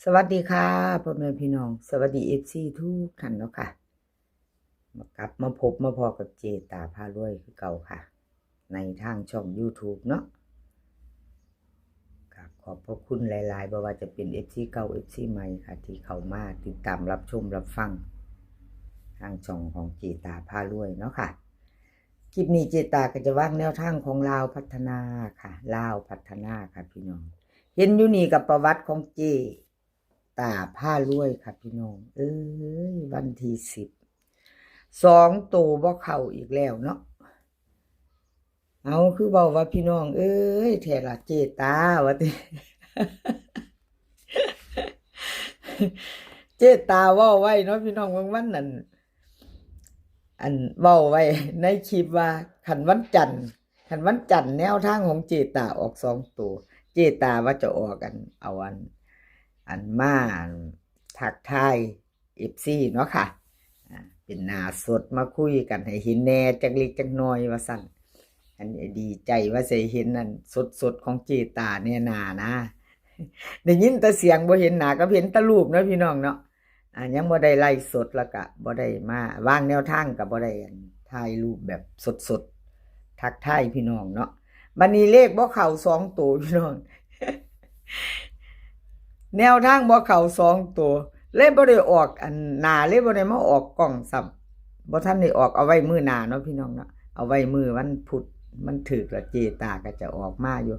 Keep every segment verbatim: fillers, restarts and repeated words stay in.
สวัสดีค่ะ พ่อแม่พี่น้อง สวัสดี เอฟซี ทุกท่านเนาะค่ะ มากลับมาพบมาพ้อกับเจตาพารวยคือเก่าค่ะ ในทางช่อง YouTube เนาะ ครับ ขอบพระคุณหลายๆ บ่ว่าจะเป็น เอฟซี เก่า เอฟซี ใหม่ค่ะ ที่เข้ามาติดตามรับชมรับฟัง ทางช่องของเจตาพารวยเนาะค่ะ คลิปนี้เจตาก็จะวางแนวทางของลาวพัฒนาค่ะ ลาวพัฒนาค่ะพี่น้อง เห็นอยู่นี่กับประวัติของเจตาพารวยค่ะพี่น้อง เอ้ย วันที่สิบ สองโตบ่เข้าอีกแล้วเนาะ เอาคือเว้าว่าพี่น้องเอ้ย แท้ล่ะเจตาว่าติ เจตาเว้าไว้เนาะพี่น้อง เมื่อวันนั้น อันเว้าไว้ในคลิปว่า คันวันจันทร์ คันวันจันทร์แนวทางของเจตาออกสองโต เจตาว่าจะออกอัน เอาอัน อันมาอันทักทาย เอฟซี เนาะค่ะ อ่า เป็นหน้าสดมาคุยกันให้เห็นแหน่จักเล็กจักน้อยว่าซั่น อันนี้ดีใจว่าสิเห็นนั่นสดๆ ของเจตาแหน่หน้านะ ได้ยินแต่เสียงบ่เห็นหน้า ก็เห็นแต่รูปเนาะพี่น้องเนาะ อ่า ยังบ่ได้ไลฟ์สดแล้วก็บ่ได้มาวางแนวทาง ก็บ่ได้อันถ่ายรูปแบบสดๆ ทักทายพี่น้องเนาะ บัดนี้เลขบ่เข้าสองโตพี่น้อง แนวทางบ่เข้าสองโต เลยบ่ได้ออกอันหน้า เลยบ่ได้มาออกกล้องซ้ำ บ่ทันได้ออก เอาไว้มื้อหน้าเนาะพี่น้องเนาะ เอาไว้มื้อวันพุธ มันถืกแล้วเจตาก็จะออกมาอยู่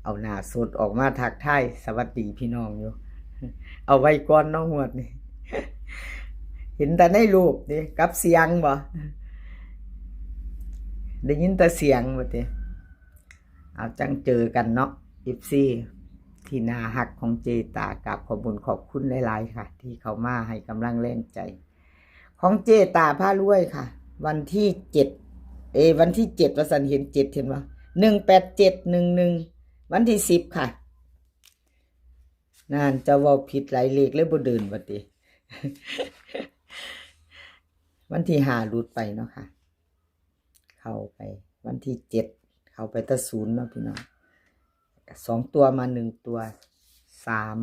เอาหน้าสดออกมาทักทายสวัสดีพี่น้องอยู่ เอาไว้ก่อนเนาะงวดนี้ เห็นแต่ในรูปเด้ กับเสียงบ่ ได้ยินแต่เสียงว่าติ เอาจั่งเจอกันเนาะ เอฟซี ที่น่าฮักของเจตา กราบขอบบุญขอบคุณหลายๆ ค่ะ ที่เข้ามาให้กำลังแรงใจ ของเจตาพารวยค่ะ วันที่เจ็ด เอ วันที่เจ็ด ว่าซั่น เห็นเจ็ด เห็นบ่ หนึ่งแปดเจ็ด หนึ่งหนึ่ง วันที่สิบค่ะ นั่น เจ้าเว้าผิดหลายเลขเลยบ่เดินว่าติ วันที่ห้าหลุดไปเนาะค่ะ เข้าไปวันที่เจ็ด เข้าไปแต่ศูนย์เนาะพี่น้อง สองตัวมาหนึ่งตัว สาม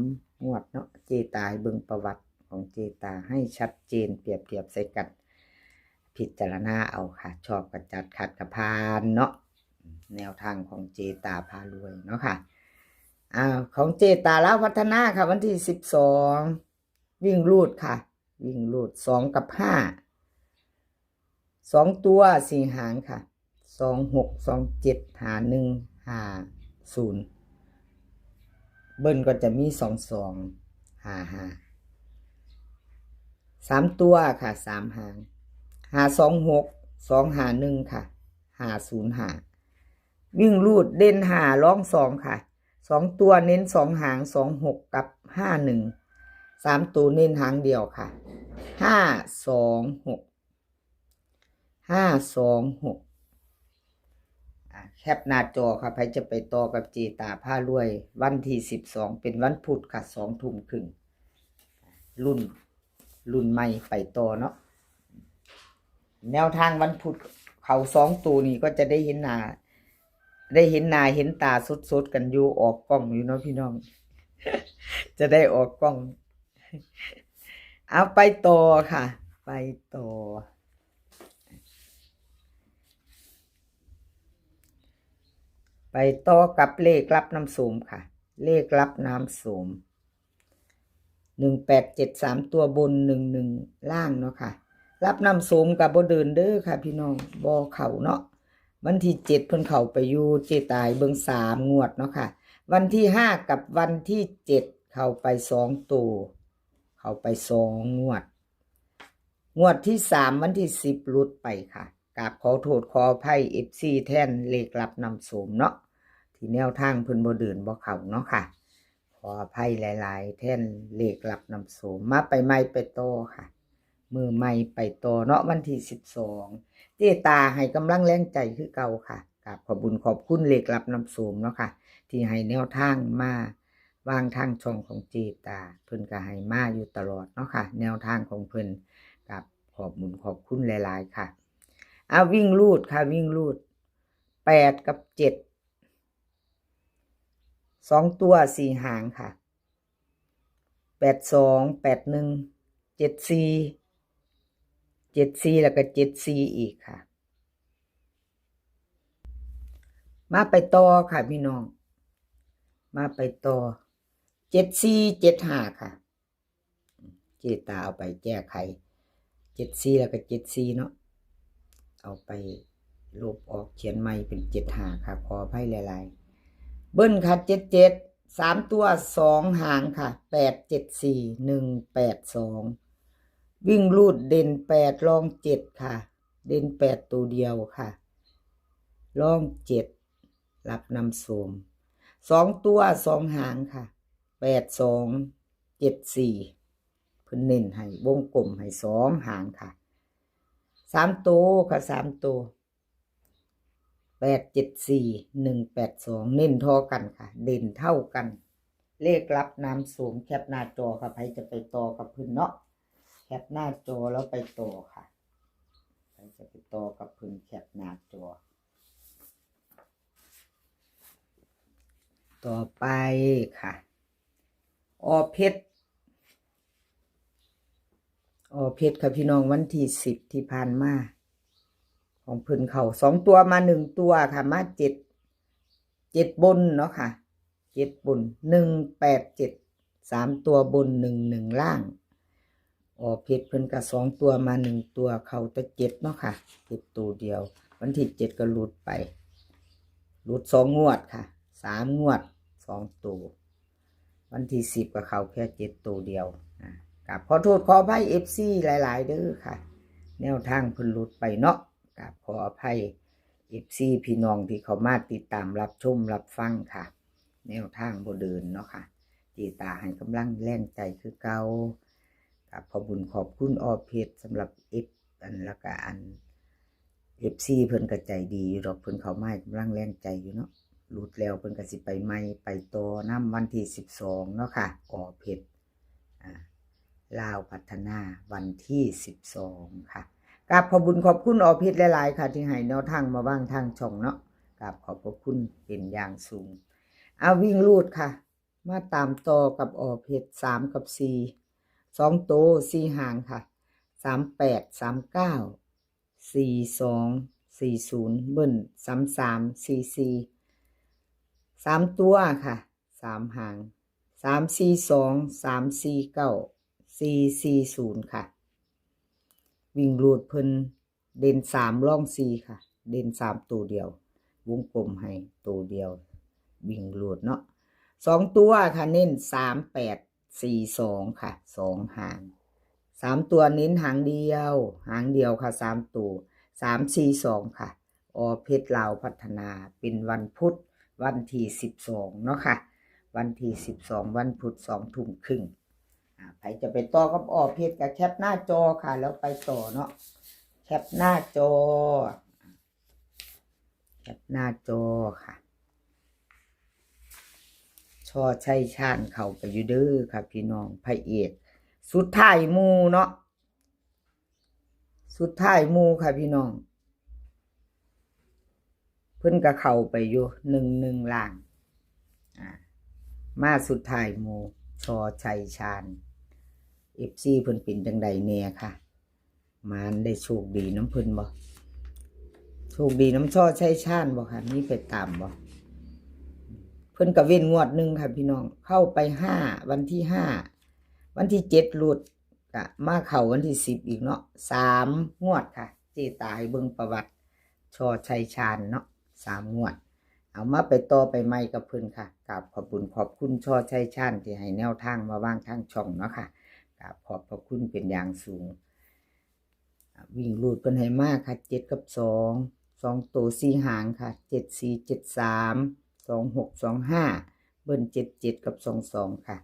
งวดเนาะ เจตาให้เบิ่งประวัติของเจตาให้ชัดเจน เปรียบเทียบใส่กัน พิจารณาเอาค่ะ ชอบก็จัด ขัดก็ผ่านเนาะ แนวทางของเจตาพารวยเนาะค่ะ อ่า ของเจตาลาวพัฒนาค่ะ วันที่สิบสอง วิ่งรูดค่ะ วิ่งรูด สองกับห้า สองตัวสี่หางค่ะ สองหก สองเจ็ด ห้าหนึ่ง ห้าศูนย์ เบิ้ลก็จะมี สองสอง ห้าห้า สามตัวค่ะ สามหาง ห้าสองหก สองห้าหนึ่งค่ะ ห้าศูนย์ห้า วิ่งรูดเด่นห้า รองสองค่ะ สองตัวเน้นสองหาง สองหก กับ ห้าหนึ่ง สามตัวเน้นหางเดียวค่ะ ห้าสองหก ห้าสองหก อ่า แคปหน้าจอค่ะ ใครจะไปต่อกับเจตาพารวย วันที่สิบสอง เป็นวันพุธค่ะ สองทุ่มครึ่ง รุ่น รุ่นใหม่ไปต่อเนาะ แนวทางวันพุธ เข้าสองตัวนี้ก็จะได้เห็นหน้า ได้เห็นหน้าเห็นตาสดๆ กันอยู่ ออกกล้องอยู่เนาะพี่น้อง จะได้ออกกล้อง เอาไปต่อค่ะ ไปต่อ ไปต่อกับเลขลับน้ำโสมค่ะ เลขลับน้ำโสม หนึ่งแปดเจ็ด สามตัวบน หนึ่งหนึ่ง ล่างเนาะค่ะ ลับน้ำโสมก็บ่เดินเด้อค่ะพี่น้อง บ่เข้าเนาะ วันที่เจ็ดเพิ่นเข้าไปอยู่ เจตาให้เบิ่งสามงวดเนาะค่ะ วันที่ห้ากับวันที่เจ็ดเข้าไปสองตัว เข้าไปสองงวด งวดที่สามวันที่สิบหลุดไปค่ะ กราบขอโทษขออภัย เอฟซี แทนเลขลับน้ำโสมเนาะ ที่แนวทางเพิ่นบ่เดินบ่เข้าเนาะค่ะ ขออภัยหลายๆ แทนเลขลับน้ำโสม มาไปใหม่ไปต่อค่ะ มื้อใหม่ไปต่อเนาะ วันที่สิบสอง เจตาให้กำลังแรงใจคือเก่าค่ะ กราบขอบบุญขอบคุณเลขลับน้ำโสมเนาะค่ะ ที่ให้แนวทางมาวางทางช่องของเจตา เพิ่นก็ให้มาอยู่ตลอดเนาะค่ะ แนวทางของเพิ่น กราบขอบบุญขอบคุณหลายๆ ค่ะ อ่ะ วิ่งรูดค่ะ วิ่งรูด แปดกับเจ็ด สองตัวสี่หางค่ะ แปดสอง แปดหนึ่ง เจ็ดสี่ เจ็ดสี่ แล้วก็ เจ็ดสี่ อีกค่ะ มาไปต่อค่ะพี่น้อง มาไปต่อ เจ็ดสี่ เจ็ดห้า ค่ะ เจตาเอาไปแก้ไข เจ็ดสี่ แล้วก็ เจ็ดสี่ เนาะ เอาไปลบออกเขียนใหม่เป็น เจ็ดห้า ค่ะ ขออภัยหลายๆ เบิ้ลค่ะ เจ็ดเจ็ด สามตัวสองหางค่ะ แปดเจ็ดสี่ หนึ่งแปดสอง วิ่งรูดเด่นแปด รองเจ็ดค่ะ เด่นแปดตัวเดียวค่ะ รองเจ็ด รับนำโสม สองตัวสองหางค่ะ แปดสอง เจ็ดสี่ เพิ่นเน้นให้วงกลมให้สองหางค่ะ สามตัวค่ะ สามตัว แปดเจ็ดสี่ หนึ่งแปดสอง เน้นเท่ากันค่ะ เด่นเท่ากัน เลขรับนำโสม แคปหน้าจอค่ะ ใครจะไปต่อกับเพิ่นเนาะ แคปหน้าจอแล้วไปต่อค่ะ ใครจะไปต่อกับเพิ่น แคปหน้าจอ ต่อไปค่ะ อ.เพชร อ.เพชรค่ะพี่น้อง วันที่สิบที่ผ่านมา ของเพิ่นเข้าสองตัวมาหนึ่งตัวค่ะ มาเจ็ด เจ็ดบนเนาะค่ะ เจ็ดบน หนึ่งแปดเจ็ด สามตัวบน หนึ่งหนึ่ง ล่าง อ.เพชรเพิ่นก็สองตัวมาหนึ่งตัว เข้าแต่เจ็ดเนาะค่ะ เจ็ดตัวเดียว วันที่เจ็ดก็หลุดไป หลุดสองงวดค่ะ สามงวด สองตัว วันที่สิบก็เข้าแค่เจ็ดตัวเดียว อ่ะ กราบขอโทษขออภัย เอฟซี หลายๆ เด้อค่ะ แนวทางเพิ่นหลุดไปเนาะ กราบขออภัย เอฟซี พี่น้องที่เข้ามาติดตามรับชมรับฟังค่ะ แนวทางบ่เดินเนาะค่ะ เจตาให้กำลังแรงใจคือเก่า กราบขอบบุญขอบคุณ อ.เพชร สำหรับ เอฟ อัน แล้วก็อัน เอฟซี เพิ่นก็ใจดีอยู่ดอก เพิ่นเข้ามาให้กำลังแรงใจอยู่เนาะ หลุดแล้วเพิ่นก็สิไปใหม่ ไปต่อนำวันที่สิบสองเนาะค่ะ อ.เพชร อ่า ลาวพัฒนา วันที่สิบสองค่ะ กราบขอบบุญขอบคุณ อ.เพชร หลายๆ ค่ะ ที่ให้แนวทางมาวางทางช่องเนาะ กราบขอบพระคุณเป็นอย่างสูง เอาวิ่งรูดค่ะ มาตามต่อกับ อ.เพชร สามกับสี่ สองตัวสี่หางค่ะ สามแปด สามเก้า สี่สอง สี่ศูนย์ เบิ้ล สามสาม สี่สี่ สามตัวค่ะ สามหาง สามสี่สอง สามสี่เก้า สี่สี่ศูนย์ ค่ะ วิ่งรูดเพิ่นเด่นสาม รองสี่ค่ะ เด่นสามตัวเดียว วงกลมให้ตัวเดียว วิ่งรูดเนาะ สองตัวค่ะ เน้นสามแปด สี่สอง ค่ะ สองหาง สามตัวเน้นหางเดียว หางเดียวค่ะ สามตัว สามสี่สอง ค่ะ อ.เพชร ลาวพัฒนา เป็นวันพุธ วันที่สิบสองเนาะค่ะ วันที่สิบสอง วันพุธ สองทุ่มครึ่ง อ่า ใครจะไปต่อกับ อ.เพชร ก็แคปหน้าจอค่ะ แล้วไปต่อเนาะ แคปหน้าจอ แคปหน้าจอค่ะ ช.ชัยชาญเข้าไปอยู่เด้อค่ะพี่น้อง พระเอก สุดท้ายหมู่เนาะ สุดท้ายหมู่ค่ะพี่น้อง เพิ่นก็เข้าไปอยู่ หนึ่งหนึ่ง ล่าง อ่า มาสุดท้ายหมู่ ช.ชัยชาญ เอฟซี เพิ่นเป็นจังใดแน่ค่ะ หมานได้โชคดีนำเพิ่นบ่ โชคดีนำ ช.ชัยชาญ บ่ค่ะ มีไปตามบ่ เพิ่นก็เว้นงวดหนึ่งค่ะพี่น้อง เข้าไปห้า วันที่ห้า วันที่เจ็ดหลุด ก็มาเข้าวันที่สิบอีกเนาะ สามงวดค่ะ เจตาให้เบิ่งประวัติ ช.ชัยชาญ เนาะ สามงวด เอามาไปต่อไปใหม่กับเพิ่นค่ะ กราบขอบบุญขอบคุณ ช.ชัยชาญ ที่ให้แนวทางมาวางทางช่องเนาะค่ะ กราบขอบพระคุณเป็นอย่างสูง อ่ะ วิ่งรูดเพิ่นให้มาค่ะ เจ็ดกับสอง สองตัวสี่หางค่ะ เจ็ดสี่ เจ็ดสาม สองหก สองห้า เบิ้ล เจ็ดเจ็ด กับ สองสอง ค่ะ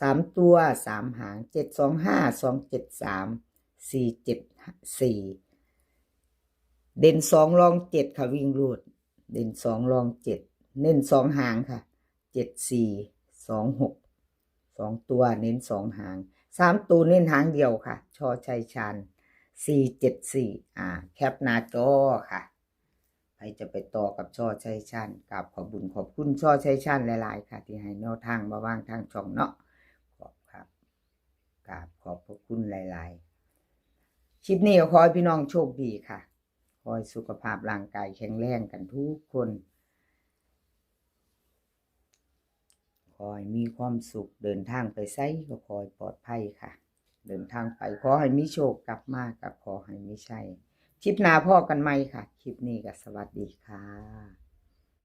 สามตัวสามหาง เจ็ดสองห้า สองเจ็ดสาม สี่เจ็ดสี่ เด่นสอง รองเจ็ดค่ะ วิ่งรูด เด่นสอง รองเจ็ด เน้นสองหางค่ะ เจ็ดสี่ สองหก สองตัวเน้นสองหาง สามตัวเน้นหางเดียวค่ะ ช.ชัยชาญ สี่เจ็ดสี่ อ่า แคปหน้าจอค่ะ ใครจะไปต่อกับ ช.ชัยชาญ กราบขอบบุญขอบคุณ ช.ชัยชาญ หลายๆ ค่ะ ที่ให้แนวทางมาวางทางช่องเนาะ ขอบครับ กราบขอบพระคุณหลายๆ คลิปนี้ก็ขอให้พี่น้องโชคดีค่ะ ขอให้สุขภาพร่างกายแข็งแรงกันทุกคน ขอให้มีความสุข เดินทางไปไสก็ขอให้ปลอดภัยค่ะ เดินทางไปขอให้มีโชค กลับมาก็ขอให้มีชัย คลิปหน้าพ้อกันใหม่ค่ะ คลิปนี้ก็สวัสดีค่ะ